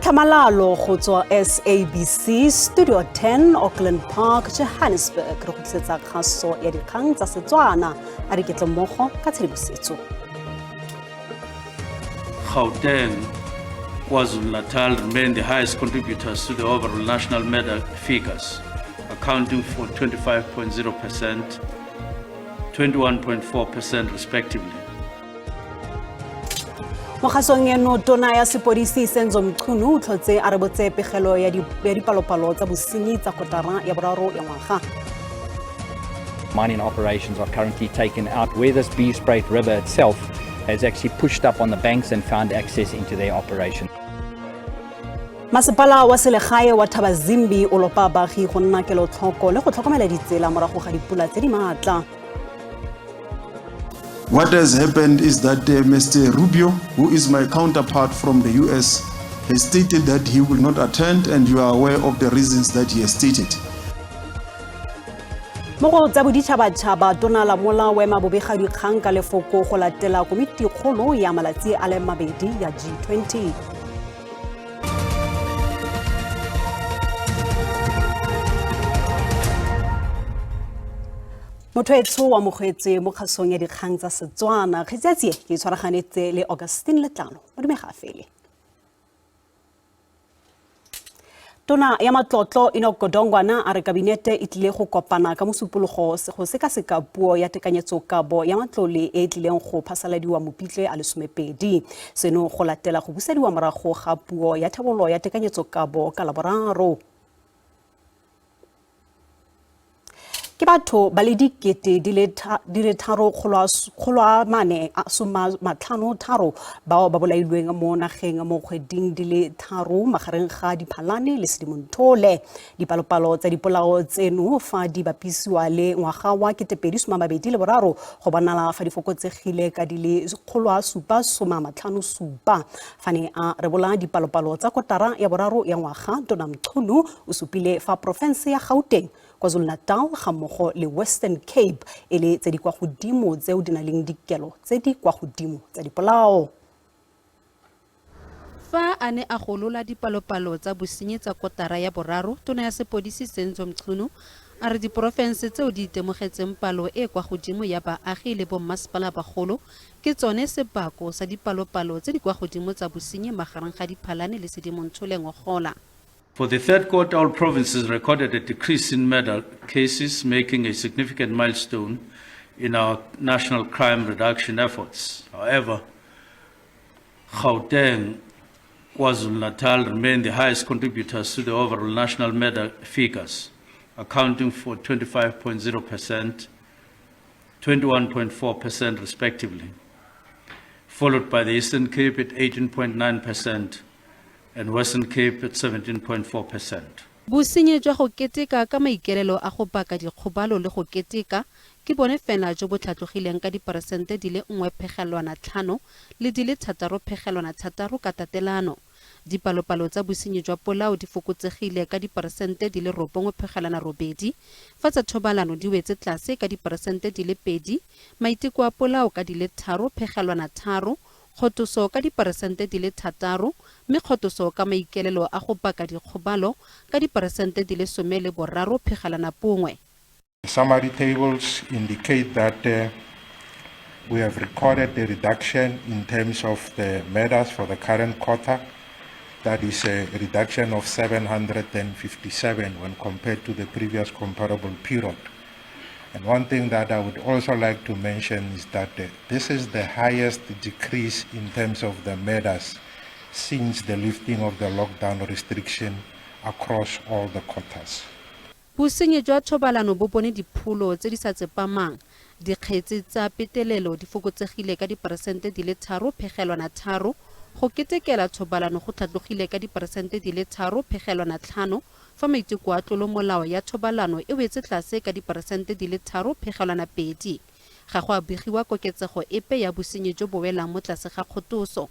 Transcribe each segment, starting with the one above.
Tlhamalalo go tswa SABC Studio 10, Auckland Park, Johannesburg, re go tlisetsa kgaso ya dikgang tsa Setswana. A re ketle mmogo ka tshedimosetso. Gauteng, KwaZulu-Natal remain the highest contributors to the overall national murder figures, accounting for 25.0%, 21.4% respectively. Mo kgasong eno, tona ya sepodisi Senzo Mchunu o tlhotse a rebotse pegelo ya dipalopalo tsa bosenyi tsa kotara ya boraro ya ngwaga. Mining operations are currently taken out where this B-Spruit River itself has actually pushed up on the banks and found access into their operation. Masepala wa selegae wa Thabazimbi o lopa baagi go nna kelotlhoko le go tlhokomela ditsela morago ga dipula tse di maatla. What has happened is that Mr. Rubio, who is my counterpart from the US, has stated that he will not attend, and you are aware of the reasons that he has stated. Mo go tsa boditšhabatšhaba, tona Lamola o ema bobegadikgang ka lefoko go latela komitikgolo ya malatsi a le mabedi ya G20. Motho etsho wa mogwetse mo kgasong ya dikgang tsa Setswana, kgetsi ke tshwaraganetse le Augustine Letlalo. Modume ga a fele. Tona ya matlotlo Enoch Godongwana a re kabinete e tlile go kopana ka Mosupologo go sekaseka puo ya tekanyetsokabo ya matlole e e tlileng go phasaladiwa Mopitlwe a 12. Seno go latela go busediwa morago ga puo ya thebolo ya tekanyetsokabo ka Laboraro. Ke batho ba le 3 453 bao ba bolailweng mo nageng mo kgweding di le tharo magareng ga Diphalane le Sedimonthole. Dipalopalo tsa dipolao tseno fa di bapisiwa le ngwaga wa 2023 go bonala fa di fokotsegile ka di le 757. Fa ne a rebola dipalopalo tsa kotara ya boraro ya ngwaga, Tona Mchunu o supile fa porofense ya Gauteng, KwaZulu-Natal ga mmogo le Western Cape e le tse di kwa godimo tseo di nang le dikelo tse di kwa godimo tsa dipolao. Fa a ne a golola dipalopalo tsa bosenyi tsa kotara ya boraro, tona ya sepodisi Senzo Mchunu a re diporofense tseo di itemogetseng palo e kwa godimo ya baagi le bommasepala bagolo ke tsone sebako sa dipalopalo tse di kwa godimo tsa bosenyi magareng ga Diphalane le Sedimonthole ngogola. For the third quarter, all provinces recorded a decrease in murder cases, making a significant milestone in our national crime reduction efforts. However, Gauteng, KwaZulu-Natal remain the highest contributors to the overall national murder figures, accounting for 25.0%, 21.4% respectively, followed by the Eastern Cape at 18.9% and Western Cape at 17.4%. Bosenyi jwa go keteka ka maikaelelo a go baka dikgobalo le go keteka ke bone fela jo bo tlhatlogileng ka diperesente di le 1.5 le di le 6.6 ka tatelano. Dipalopalo tsa bosenyi jwa polao di fokotsegile ka diperesente di le 9.8, fa tsa thobalano di wetse tlase ka diperesente di le 2, maiteko a polao ka di le 3.3, kgotoso ka diperesente di le 6 mme kgotoso ka maikaelelo a go baka dikgobalo ka diperesente di le 13.1. The summary tables indicate that we have recorded a reduction in terms of the murders for the current quarter. That is a reduction of 757 when compared to the previous comparable period. And one thing that I would also like to mention is that this is the highest decrease in terms of the murders since the lifting of the lockdown restriction across all the quarters. Bosenyi jwa thobalano bo bone dipholo tse di sa tsepamang. Dikgetse tsa petelelo di fokotsegile ka diperesente di le 3.3, go ketekela thobalano go tlhatlogile ka diperesente di le 3.5, fa maiteko a tlolomolao ya thobalano e wetse tlase ka diperesente di le 3.2. Ga go a begiwa koketsego epe ya bosenyi jo bo welang mo tlase ga kgotoso.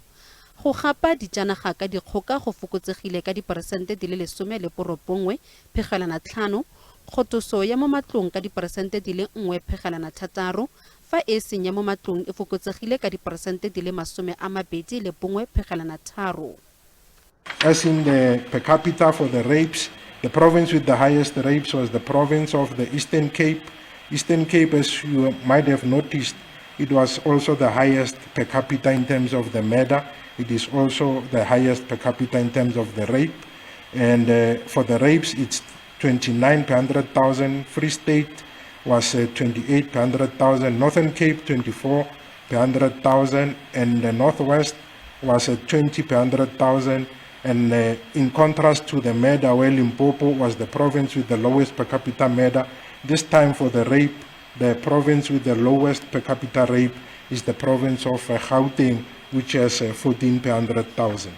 Go gapa dijanaga ka dikgoka go fokotsegile ka diperesente di le 19.5, kgotoso ya mo matlong ka diperesente di le 1.6, fa e seng ya mo matlong e fokotsegile ka diperesente di le 21.3. As in the per capita for the rapes, the province with the highest rapes was the province of the Eastern Cape. Eastern Cape, as you might have noticed, it was also the highest per capita in terms of the murder. It is also the highest per capita in terms of the rape. And for the rapes, it's 29 per 100,000. Free State was 28 per 100,000. Northern Cape, 24 per 100,000. And the Northwest was at 20 per 100,000. And in contrast to the murder, where Limpopo was the province with the lowest per capita murder, this time for the rape, the province with the lowest per capita rape is the province of Gauteng, which has 14 per 100,000.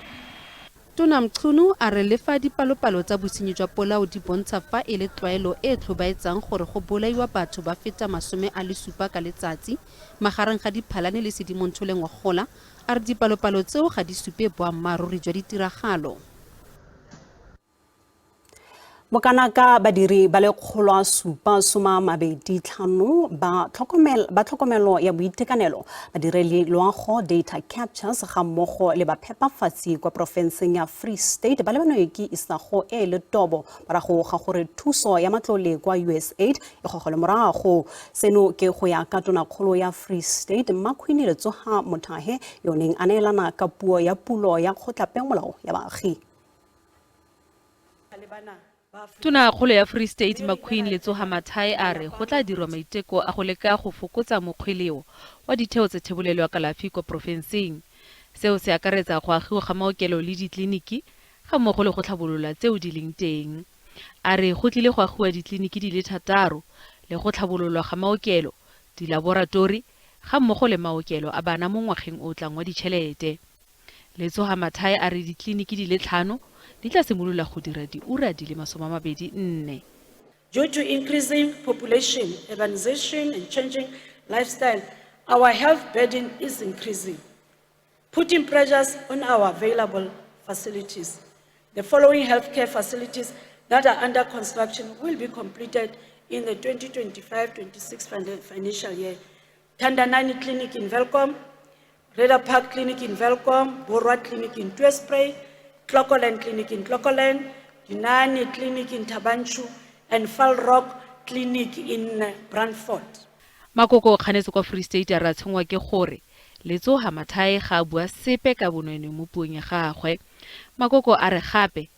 Tona Mchunu a re le fa dipalopalo tsa bosenyi jwa polao di bontsha fa e le tlwaelo e e tlhobaetsang gore go bolaiwa batho ba feta 70 ka letsatsi magareng ga Diphalane le Sedimonthole ngogola, a re dipalopalo tseo ga di supe boammaaruri jwa ditiragalo. Bokanaka badiri ba le 725 ba tlhokomelo ya boitekanelo, badireli loago, data captures ga mmogo le baphepafatsi kwa porofenseng ya Free State ba lebanwe ke isago e le tobo morago ga gore thuso ya matlole kwa USAID e gogelwe morago. Seno ke go ya ka tonakgolo ya Free State Mmakhwini Letsoha Mothae yo neng a neelana ka puo ya pulo ya kgotlapeomolao ya baagi. Tonakgolo ya Free State Maqueen Letsoha Mathae a re go tla dirwa maiteko a go leka go fokotsa mokgweleo wa ditheo tsa thebolelo ya kalafi kwa porofenseng. Seo se akaretsa go agiwa ga maokelo le ditleliniki ga mmogo le go tlhabolola tseo di leng teng. A re go tlile go agiwa ditleliniki di le 6 le go tlhabololwa ga maokelo, dilaboratori ga mmogo le maokelo a bana mo ngwageng o tlang wa ditšhelete. Letsoha Mathae a re ditleliniki di le 5 di tla simolola go dira diura di le 24. Due to increasing population, urbanization and changing lifestyle, our health burden is increasing, putting pressures on our available facilities. The following healthcare facilities that are under construction will be completed in the 2025-26 financial year. Thandanani Clinic in Welkom, Reda Park Clinic in Welkom, Borwa Clinic in Tweespruit, Clocolan Clinic in Clocolan, Dinani Clinic in Thaba Nchu, and Fall Rock Clinic in Brandfort. Makoko o kganetse kwa Free State a re a tshwenngwa ke gore Letsoha Mathae ga a bua sepe ka bonweenwee mo puong ya gagwe. Makoko a re gape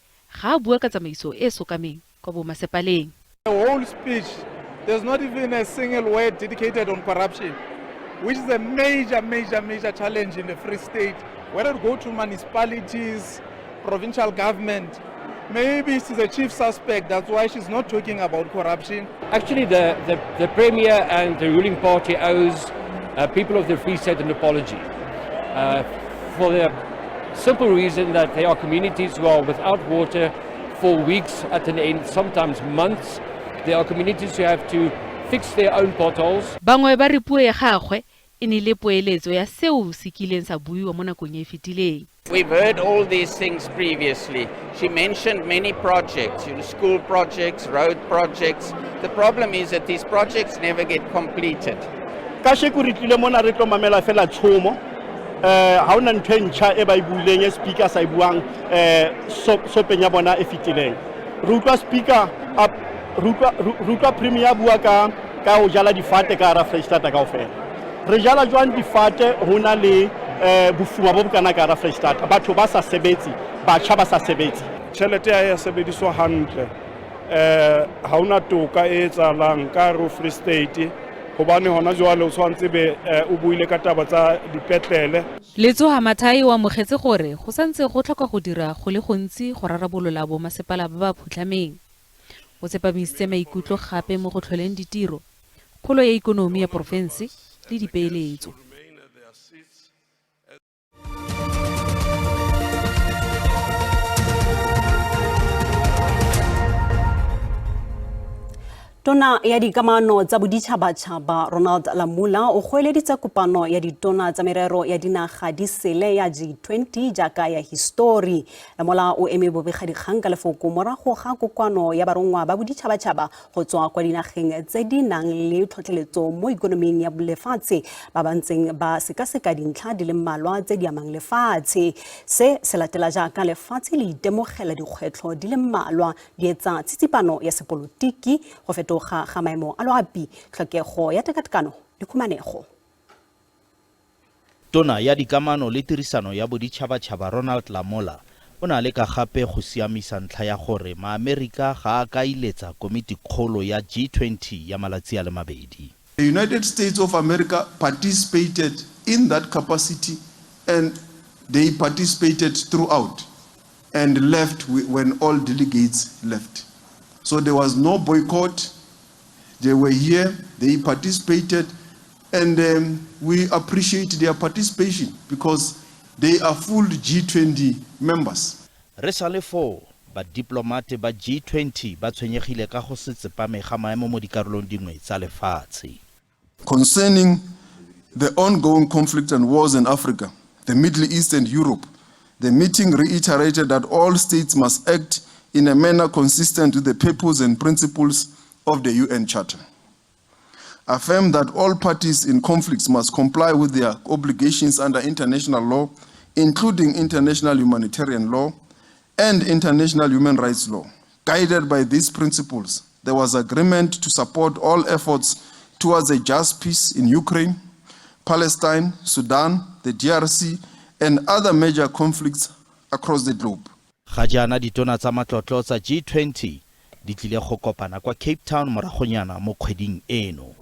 ga a bua ka tsamaiso e e sokameng kwa bomasepaleng. The whole speech, there's not even a single word dedicated on corruption, which is a major, major, major challenge in the Free State. Whether to go to municipalities, provincial government, maybe she's a chief suspect, that's why she's not talking about corruption. Actually, the Premier and the ruling party owes people of the Free State an apology for the simple reason that there are communities who are without water for weeks at an end, sometimes months. There are communities who have to fix their own potholes. Bangwe ba re puo ya gagwe e ne le poeletso ya seo se kileng sa buiwa mo nakong e e fetileng. We've heard all these things previously. She mentioned many projects, school projects, road projects. The problem is that these projects never get completed. Kasheko re tlile mona re tlo mamela fela tshomo. Ha hona ntho e ntjha e ba e buileng, e speaker sa e buang, sopeng ya bona e fetileng. Re utlwa speaker a, re utlwa, re utlwa Premier bua ka ho jala difate ka hara Freistata kaofela. Re jala jwang difate ho na le bofuma bo bokana ka hara Freistata? Batho ba sa sebetse, batjha ba sa sebetse. Tjhelete ha ya sebediswa hantle. Ha hona toka e etsahalang ka hare ho Free State, hobane hona jwale o tshwantse be o buile ka taba tsa dipetlele. Letsoha Mathae o amogetse gore go santse go tlhoka go dira go le gontsi go rarabolola bomasepala ba ba phutlhameng. O tsepamisitse maikutlo gape mo go tlholeng ditiro, kgolo ya ikonomi ya porofense le dipeeletso. Tona ya dikamano tsa boditšhabatšhaba Ronald Lamola o goeleditse kopano ya ditona tsa merero ya dinaga di sele ya G20 jaaka ya histori. Lamola o eme bobegadikgang ka lefoko morago ga kokoano ya barongwa ba boditšhabatšhaba go tswa kwa dinageng tse di nang le tlhotlheletso mo ikonoming ya lefatshe ba ba ntseng ba sekaseka dintlha di le mmalwa tse di amang lefatshe. Se se latela jaaka lefatshe le itemogela dikgwetlho di le mmalwa di etsa tsitsipano ya sepolotiki, go fetoga ga maemo a loapi, tlhokego ya tekatekano le khumanego. Tona ya Dikamano le Tirisano ya Boditšhabatšhaba Ronald Lamola o ne a leka gape go siamisa ntlha ya gore Maamerika ga a ka a iletsa komitikgolo ya G20 ya malatsi a le mabedi. The United States of America participated in that capacity and they participated throughout. and left when all delegates left. So there was no boycott. They were here, they participated, and um, we appreciate their participation because they are full G20 members. Re sa le foo, badiplomate ba G20 ba tshwenyegile ka go se tsepame ga maemo mo dikarolong dingwe tsa lefatshe. Concerning the ongoing conflict and wars in Africa, the Middle East and Europe, the meeting reiterated that all states must act in a manner consistent with the purpose and principles of the UN Charter. Affirmed that all parties in conflicts must comply with their obligations under international law, including international humanitarian law and international human rights law. Guided by these principles, there was agreement to support all efforts towards a just peace in Ukraine, Palestine, Sudan, the DRC, and other major conflicts across the globe. Ga jaana ditona tsa matlotlo tsa G20 di tlile go kopana kwa Cape Town moragonyana mo kgweding eno.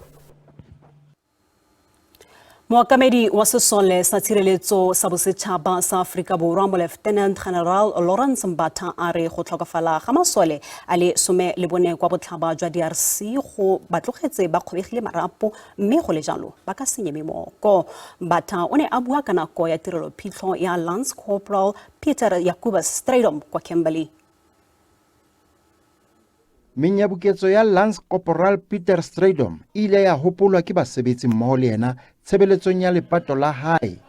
Mookamedi wa sesole sa tshireletso sa bosetšhaba sa Aforika Borwa Moleftenant General Lawrence Mbatha a re go tlhokafala ga masole a le some le bone kwa botlhaba jwa DRC go ba tlogetse ba kgobegile marapo mme go le jalo ba ka se nyeme moko. Mbatha o ne a bua ka nako ya tirelo phitlho ya Lance Corporal Peter Jacobus Strydom kwa Kimberley. Menyabuketso ya Lance Corporal Peter Strydom e ile ya hopolwa ke basebetsi mmoho le yena tshebeletsong ya lepato la hae.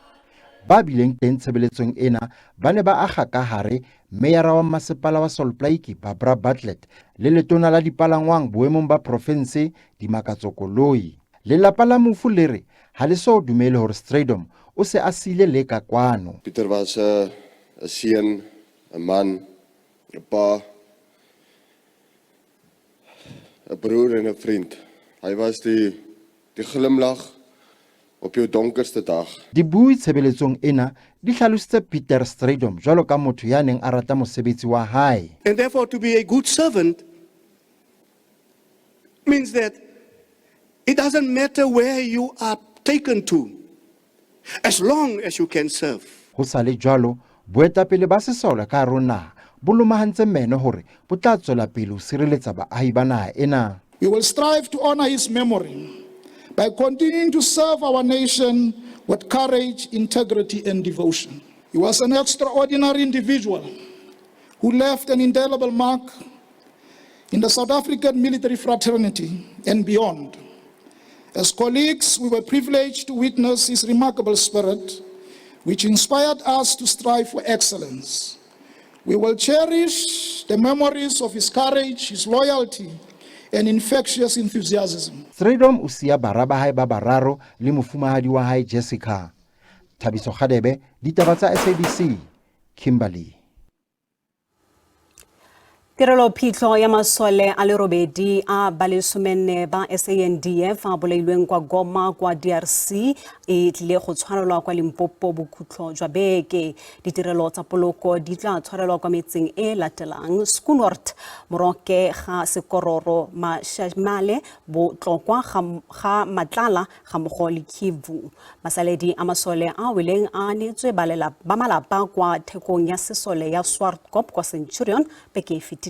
Ba bileng teng tshebeletsong ena ba ne ba akga ka hare meyara wa masepala wa Sol Plaatje Barbara Bartlett le letona la dipalangwang boemong ba profense Dimakatso Koloi. Lelapa la mofu le re ha le so dumele hore Strydom o se a siile le ka kwano. Pieter was 'n seun, 'n man, 'n pa, 'n broer en 'n vriend. Hy was die die glimlag op jou donkerste dag. Dibui tshebeletsong ena di hlalositse Pieter Strydom jwalo ka motho ya neng a rata mosebetsi wa hae. And therefore to be a good servant means that it doesn't matter where you are taken to, as long as you can serve. Ho sa le jwalo, boetapele ba sesole ka hare ho naha bo lomahantse meno hore bo tla tswela pele ho sireletsa baahi ba naha ena. We will strive to honor his memory by continuing to serve our nation with courage, integrity and devotion. He was an extraordinary individual who left an indelible mark in the South African military fraternity and beyond. As colleagues, we were privileged to witness his remarkable spirit, which inspired us to strive for excellence. We will cherish the memories of his courage, his loyalty, and infectious enthusiasm. Strydom o siya bara ba hae ba bararo le mofumahadi wa hae Jessica. Thabiso Kgadebe, ditaba tsa SABC, Kimberley. Tirelo phitlho ya masole a le robedi a ba lesomenne ba SANDF a bolailweng kwa Goma kwa DRC e tlile go tshwarelwa kwa Limpopo bokhutlo jwa beke. Ditirelo tsa poloko di tla tshwarelwa kwa metseng e latelang: Schoonord, Moroke ga Sekororo, Mashamale, Botlokwa ga Matlala ga mmogo le Kivu. Masaledi a masole a weleng a neetswe ba malapa kwa thekong ya sesole ya Swartkop kwa Centurion beke e fetileng.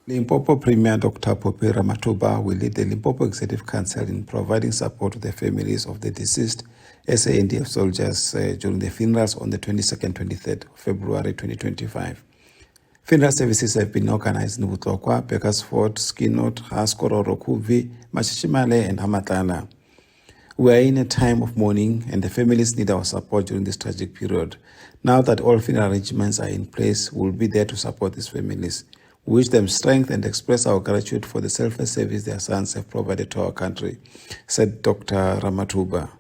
Limpopo Premier Dr. Phophi Ramathuba will lead the Limpopo Executive Council in providing support to the families of the deceased SANDF soldiers during the funerals on the 22nd 23rd of February 2025. Funeral services have been organized in Botlokwa, Burgersfort, Skinot, Haaskororo, Khubvi, Mashishimale, and Hamatlala. We are in a time of mourning, and the families need our support during this tragic period. Now that all funeral arrangements are in place, we'll be there to support these families. We wish them strength and express our gratitude for the selfless service their sons have provided to our country, said Dr. Ramatuba.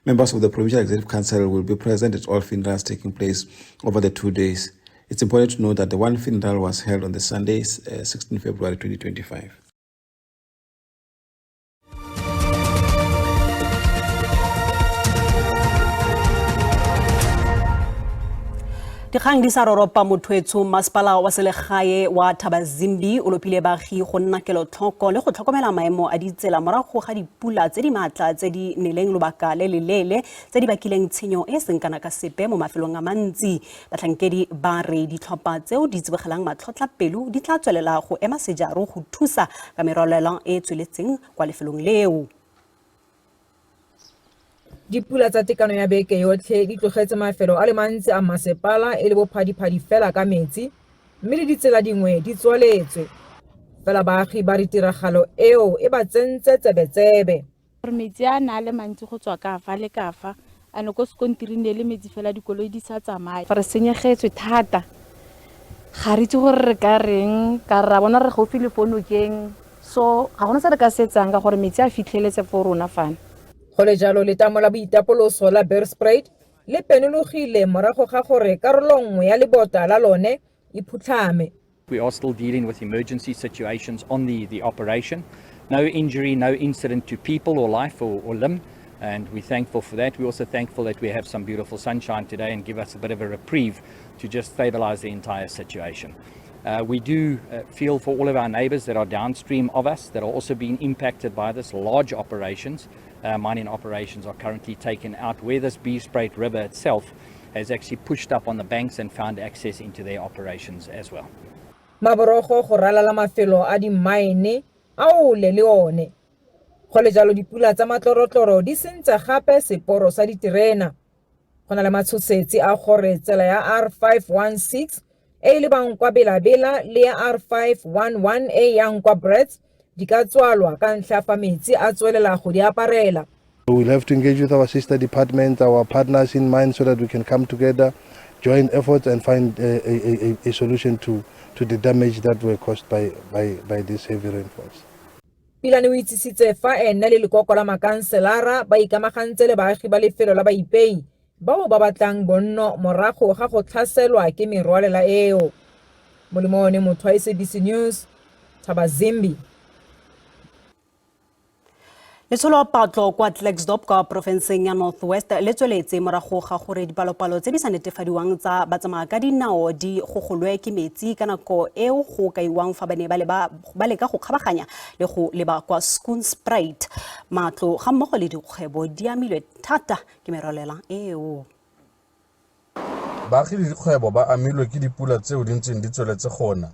Members of the Provincial Executive Council will be present at all funerals taking place over the 2 days. It's important to note that the one funeral was held on the Sunday, 16 February 2025. Dikgang di sa roropa motho masepala wa selegae wa Thabazimbi o lopile baagi go nna kelotlhoko le go tlhokomela maemo a ditsela morago ga dipula tse di maatla tse di neleng lobaka le leleele tse di bakileng tshenyo e seng kana ka sepe mo mafelong a mantsi. Batlhankedi ba re ditlhopha tseo di tsibogelang matlhotlhapelo di tla tswelela go ema sejaro go thusa ka merwalela e e tsweletseng kwa lefelong leo. Dipula tsa tekano ya beke yotlhe di tlogetse mafelo a le mantsi a masepala e le bophadiphadi fela ka metsi, mme le ditsela dingwe di tswaletswe. Fela baagi ba re tiragalo eo e ba tsentse tsebetsebe. Gore metsi a na le mantsi go tswa ka fa le ka fa, a ne ko sekontiring ne le metsi fela dikoloi di sa tsamaye. Re senyegetswe thata, ga re itse gore re ka reng, ka ra bona re gaufi le fo nokeng, so ga gona se re ka se etsang ka gore metsi a fitlheletse fo rona fana. Go le jalo, letamo la boitapoloso la Beerspruit le penologile morago ga gore karolo nngwe ya lebota la lone e phutlhame. We are still dealing with emergency situations on the operation. No injury, no incident to people or life or limb, and we're thankful for that. We're also thankful that we have some beautiful sunshine today and give us a bit of a reprieve to just stabilize the entire situation. We do feel for all of our neighbors that are downstream of us that are also being impacted by this. Large operations, mining operations are currently taken out where this Beerspruit River itself has actually pushed up on the banks and found access into their operations as well. Maborogo go ralala mafelo a dimmaene a ole le one. Go le jalo dipula tsa matlorotloro di sentse gape seporo sa diterena. Go na le matshosetsi a gore tsela ya R516 e e lebang kwa Bela-Bela le ya R511 e e yang kwa Brits di ka tswalwa ka ntlha fa metsi a tswelela go di aparela. We'll have to engage with our sister departments, our partners in mind, so that we can come together, join efforts and find a solution to the damage that were caused by this heavy rainfalls. Pilane o itsisitse fa ene le lekoko la makanselara ba ikamagantse le baagi ba lefelo la Baipei bao ba batlang bonno morago ga go tlhaselwa ke merwalela eo. Molemo motho wa SABC News, Thabazimbi. Letsholo patlo kwa Klerksdorp kwa porofenseng ya North West le tsweletse morago ga gore dipalopalo tse di sa netefadiwang tsa batsamaya ka dinao di gogolwe ke metsi ka nako eo go kaiwang fa ba ne ba leka go kgabaganya le go leba kwa Schoonspruit. Matlo ga mmogo le dikgwebo di amilwe thata ke merwalela eo. Baagi le dikgwebo ba amilwe ke dipula tseo di ntseng di tsweletse gona.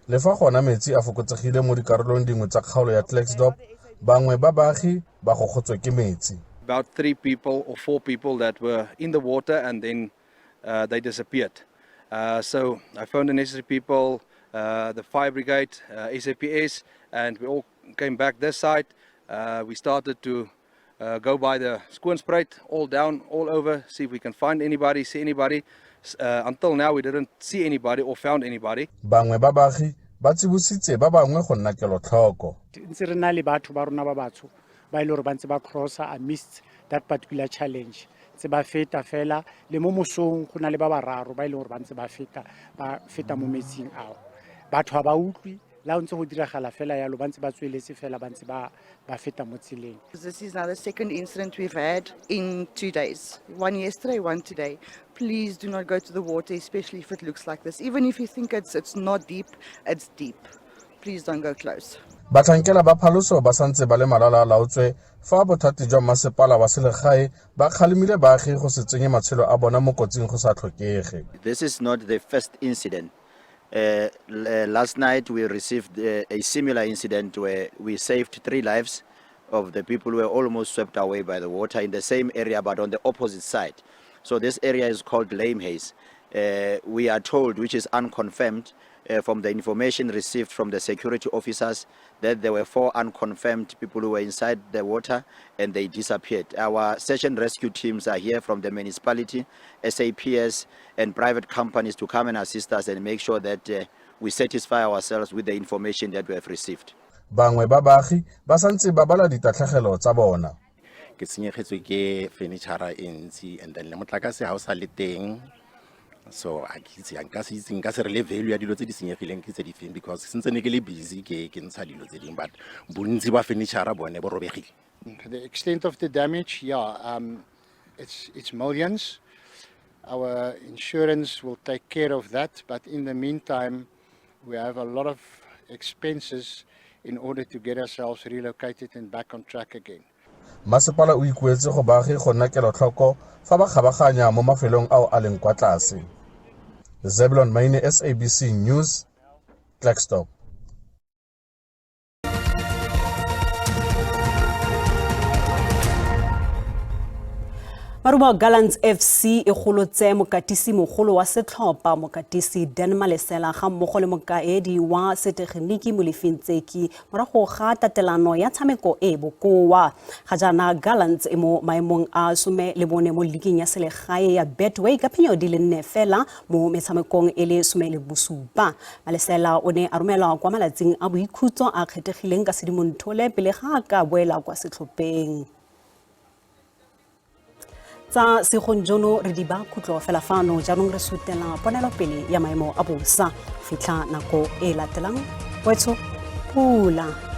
Le fa gona metsi a fokotsegile mo dikarolong dingwe tsa kgaolo ya Klerksdorp, bangwe ba baagi ba gogotswe ke metsi. About 3 people or 4 people that were in the water and then they disappeared. So I phoned the necessary people, the fire brigade, SAPS, and we all came back this side. We started to go by the Schoonspruit, all down, all over, see if we can find anybody, see anybody. Until now we didn't see anybody or found anybody. Bangwe ba baagi ba tsibositse ba bangwe go nna kelotlhoko. Ntse re na le batho ba rona ba batsho ba e le gore ba ntse ba crossa amidst that particular challenge. Ntse ba feta fela le mo mosong go na le ba bararo ba e leng gore ba ntse ba feta mo metsing ao. Batho ha ba utlwe la ntse go diragala fela yalo, ba ntse ba tsweletse fela ba ntse ba feta mo tseleng. This is now the second incident we've had in 2 days. One yesterday, one today. Please do not go to the water, especially if it looks like this. Even if you think it's not deep, it's deep. Please don't go close. Batlhankela ba phaloso ba santse ba le malala a laotswe fa bothati jwa masepala wa selegae ba kgalemile baagi go se tsenye matshelo a bona mo kotsing go sa tlhokege. This is not the first incident. Last night we received a similar incident where we saved 3 lives of the people who were almost swept away by the water in the same area but on the opposite side. So this area is called Lamehais. We are told, which is unconfirmed, From the information received from the security officers that there were four unconfirmed people who were inside the water and they disappeared. Our search and rescue teams are here from the municipality, SAPS and private companies to come and assist us and make sure that we satisfy ourselves with the information that we have received. Bangwe ba baagi ba santse ba bala ditatlhegelo tsa bona. Ke senyegetswe ke furniture e ntsi and then le motlakase ga o sa le teng, so a ke itse, nka se itse, nka se re le value ya dilo tse di senyegileng ke tse di feng because sentse ne ke le busy ke ke ntsha dilo tse dingwe, but bontsi ba furniture bone bo robegile. The extent of the damage, yeah, it's millions. Our insurance will take care of that, but in the meantime, we have a lot of expenses in order to get ourselves relocated and back on track again. Masepala o ikuetse go baagi go nna kelotlhoko fa ba kgabaganya mo mafelong ao a leng kwa tlase. Zebulon Maine, SABC News, Klerksdorp. Marumo Gallants FC e golotse mokatisi mogolo wa setlhopha mokatisi Dan Malesela ga mmogo le mokaedi wa setegeniki Molefi Ntseki morago ga tatelano ya tshameko e bokoa. Ga jaana Gallants e mo maemong a 14 mo liking ya selegae ya Betway ka phenyo di le 4 fela mo metshamekong e le 17. Malesela o ne a romelwa kwa malatsing a boikhutso a kgethegileng ka Sedimonthole pele ga a ka boela kwa setlhopheng. Tsa segonjono re di ba khutlo fela fano, jaanong re sutela ponelopele ya maemo a bosa. Fitlha nako e latelang, wetsho pula.